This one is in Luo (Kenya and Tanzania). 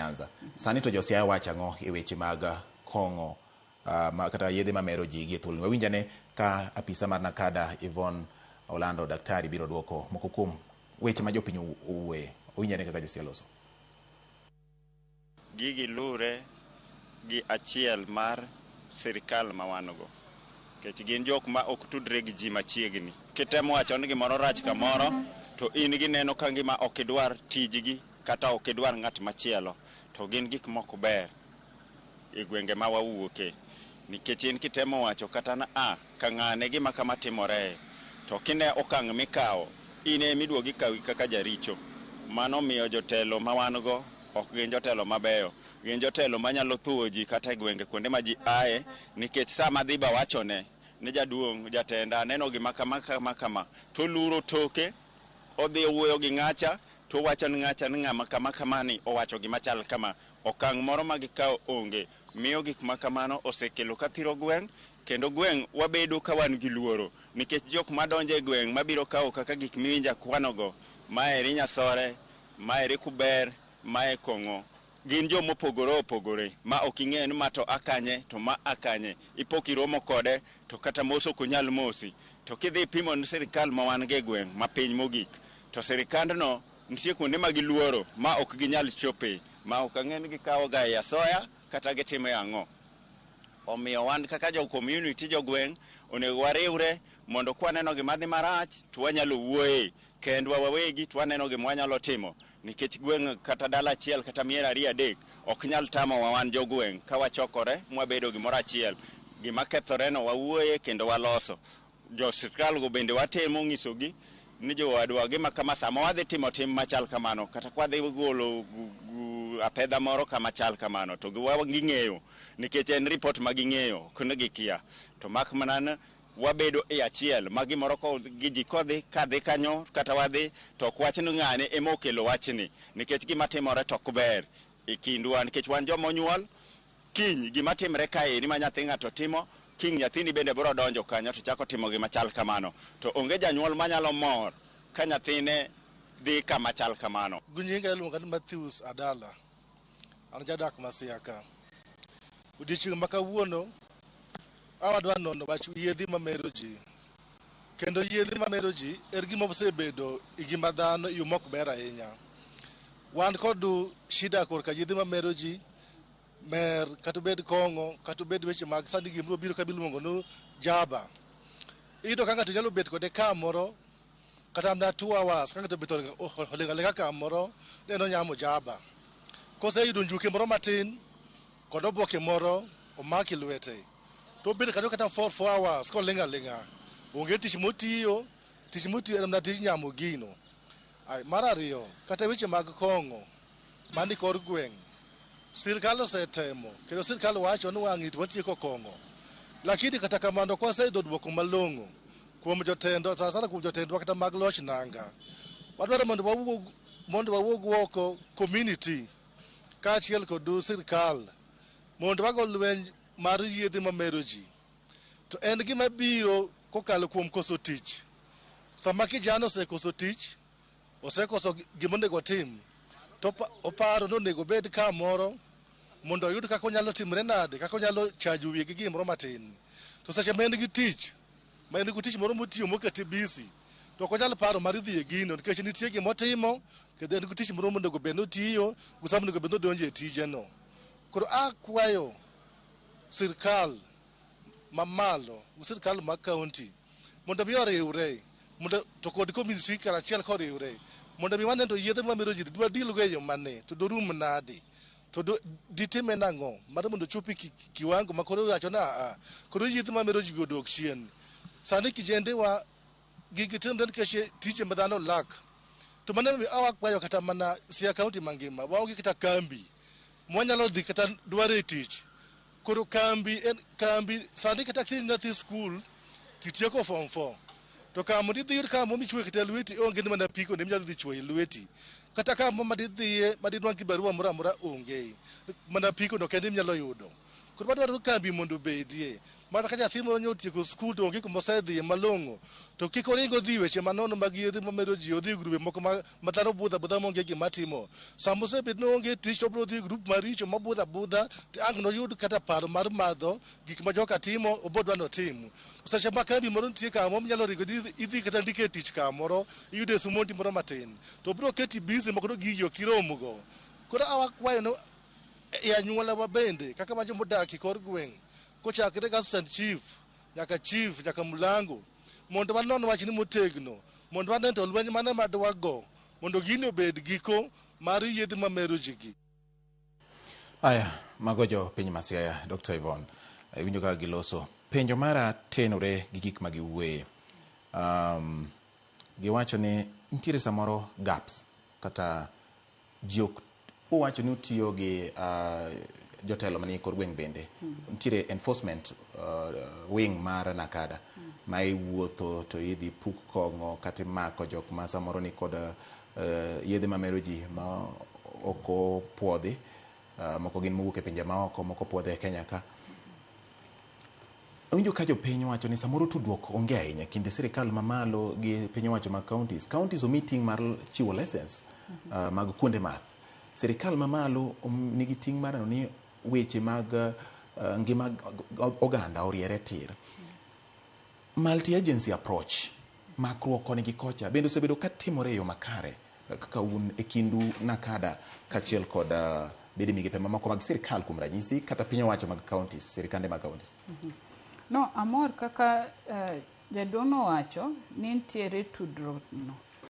Nyanza. Sani to jo Siaya wacho ang'o e weche mag kong'o kata yedhe mamero ji gi e thuoloni. Wawinj ane ka apisa mar NACADA Yvonne Olando Daktari biro duoko moko kuom weche ma jopiny owuoye. Wawinj ane kaka jo Siaya loso. Gigi lure gi achiel mar sirikal ma wan go. Nikech gin jok ma ok tudre gi ji machiegni. Kitemo wacho ni gimoro rach kamoro, to in gineno ka ngima ok idwar tijgi kata ok idwar ng'at machielo. To gin gik mok ber e gwenge ma wawuoke. Nikech in kitemo wacho kata na a ka ng'ane gima kama timore, to kine okang' mikawo, in emiduogo ikawi kaka jaricho. Mano miyo jotelo ma wan go ok gin jotelo mabeyo. Gin jotelo manyalo thuwo ji kata e gwenge kuonde ma ji aye, nikech sama dhi ba wachone ni jaduong' jatenda aneno gima kama kama kama, to oluro toke, odhi owuoyo gi ng'acha, to owacho ni ng'acha ni ng'ama kama kama ni owacho gima chal kama. Okang' moro ma gikawo onge. Miyo gik ma kamano osekelo kathiro gweng', kendo gweng' wabedo ka wan gi luoro. Nikech jok madonjo e gweng' mabiro kawo kaka gik miwinjo akwanogo, maeri nyasore, maeri kuber, mae kong'o, gin jomopogore opogore ma ok ing'eyo ni ma to a kanye to ma a kanye. Ipo kiromo kode to kata mos ok onyal mosi. To kidhi ipimo ni sirikal ma wan go e gweng' ma piny mogik, to sirikandno nitie kuonde ma giluoro ma ok ginyal chope, ma ok ang'e ni gikawo ga e asoya kata gitimo e ang'o. Omiyo wan kaka jo community jogweng' onego wariwre mondo kwaneno gima dhi marach to wanyalo wuoye kendwa wawegi to waneno gima wanyalo timo nikech gweng' kata dala achiel kata mier ariyo adek ok nyal tamowa wan jogweng' ka wachokore mwabedo gimoro achiel. Gima kethoreno wawuoye kendo waloso. Jo sirkal go bende watemo ng'isogi ni jowadwa gima kama sama wadhi timo tim machal kamano kata kwadhi golo apedha moro kama chal kamano to ging'eyo nikech en report ma ging'eyo ok ni gikia. To mak mana ni wabedo e achiel ma gimoro gi ji kodhi kadhi kanyo kata wadhi to ok wach ni ng'ane ema okelo wachni nikech gima timore to ok ber e kindwa nikech wan joma onyuol kiny gima timre kaeni ma nyathi ng'ato timo kiny nyathini bende biro donjo kanyo to chako timo gima chal kamano to onge janyuol manyalo mor ka nyathine dhi kama chal kamano. Nyinga iluonga ni Matthews Adala. An jadak ma Siaya ka. Odiochieng' ma kawuono awadwa nono wach yedhe mamero ji. Kendo yedhe mamero ji en gima osebedo e ngima dhano e yo mok ber ahinya. Wan kod shida korka yedhe mamero ji, mer kata obed kong'o kata obed weche mag sani gimoro biro ka miluongo ni jaba. Iyudo ka ng'ato nyalo bet kode kamoro kata mana 2 hours ka ng'ato obet oling' aling'a kamoro ni en onyamo jaba. Koseyudo njuke moro matin kod oboke moro omako e lwete to obedo kanyo kata for 4 hours koling' aling'a. Onge tich motiyo, tich motiyo en mana tij nyamo gino. Mar ariyo, kata weche mag kong'o mani kor gweng', sirkal osetemo kendo sirkal wacho ni wang'ni to watieko kong'o. Lakini kata kamano ok waseyudo duoko malong'o kuom jotendwa sana sana kuom jotendwa kata mag loch nanga. Wadwaro mondo wawuog oko community kaachiel kod sirkal mondo wago lweny mar yedhe mamero ji. To en gima biro kokalo kuom koso tich. Sama kijana osekoso tich, osekoso gima onego otim, to oparo ni onego obed kamoro mondo oyud kaka onyalo timre nade, kaka onyalo chajo wiye gi gimoro matin. To seche ma en gi tich, ma en gi tich moro motiyo mokete busy, to ok onyal paro mar dhi e gino nikech nitie gimotimo kendo en gi tich moro monego bed ni otiyo gi sama onego bed ni odonjo e tijeno. Koro akwayo sirkal mamalo gi sirkal mag kaunti mondo mi oriwre mondo to kod community karachiel koriwre mondo mi wane to yedhe mamero ji dwa deal go e yo mane to dorum nade to ditime nang'o mar mondo ochopi kiwango ma koro iwacho ni aa koro yedhe mamero ji go odok chien. Sani kijende wa gigi timre nikech tije ma dhano lak. To mano emomiyo awakwayo kata mana Siaya kaunti mangima waonge kata kambi mwanyalo dhi kata dwaro e tich. Koro kambi en kambi sani kata ka in nyathi skul titieko form 4 to kama idhi yud kamo michwoyo kata lweti onge ni mana apiko ni minyalo dhi chwoyo lweti. Kata kamo madidhiye madinwang' kibarua moro amora onge. Mana apiko no kende eminyalo yudo. Koro wadwaro kambi mondo obedie. Mana ka nyathi moro nyo otieko skul to onge kuma osedhiye malong'o, to kik oring odhi weche manono mag yedhe mamero ji, odhi e grube moko ma, ma dhano budho abudha maonge gima timo. Sama osebet ni oonge tich to obiro dhi e grup maricho mabudho abudha to ang' noyud kata paro mar madho gik ma joka timo obiro dwa ni otim. Seche ma kambi moro nitie kamoro minyalo ringo idhi, idhi kata ndike tich kamoro iyude sumondi moro matin to obiro keti busy moko to gigi ok iromgo. Koro awakwayo ni e anyuola wa bende kaka wan joma odak e kor gweng' kochakre gi assistant chief nyaka chief nyaka mulango mondo wanon wachni motegno mondo wane to lweny mane ma dwago mondo gini obed giko mar yedhe mamero ji gi. Aya, mago jo piny ma Siaya, Dr. Yvonne, iwinjo kaka giloso. Penjo mara tenore gi gik ma giwuoye. Giwacho ni nitiere samoro gaps kata ji ok uwacho ni utiyo gi jotelo manie kor gweng' bende nitiere enforcement wing mar NACADA ma iwuotho to idhi puk kong'o kata imako jok ma samoro ni kod yedhe mamero ji ma ok opuodhi, moko gin mowuok e pinje maoko, moko opuodhi e Kenya ka. Awinjo ka jopiny wacho ni samoro tudruok onge ahinya kind sirikal mamalo gi piny owacho mag counties. Counties omi ting' mar chiwo license mag kuonde math. Sirikal mamalo nigi ting' mar neno ni weche mag ngima oganda oriere tir. Multi-agency approach, makruok koni gi kocha, bende osebedo ka timore e yo makare kaka un e kindu NACADA kaachiel kod bede migepe mamoko mag sirikal kuom ranyisi kata piny owacho mag counties, sirikande mag counties. No, amor kaka jaduong' nowacho ni nitiere tudruok no.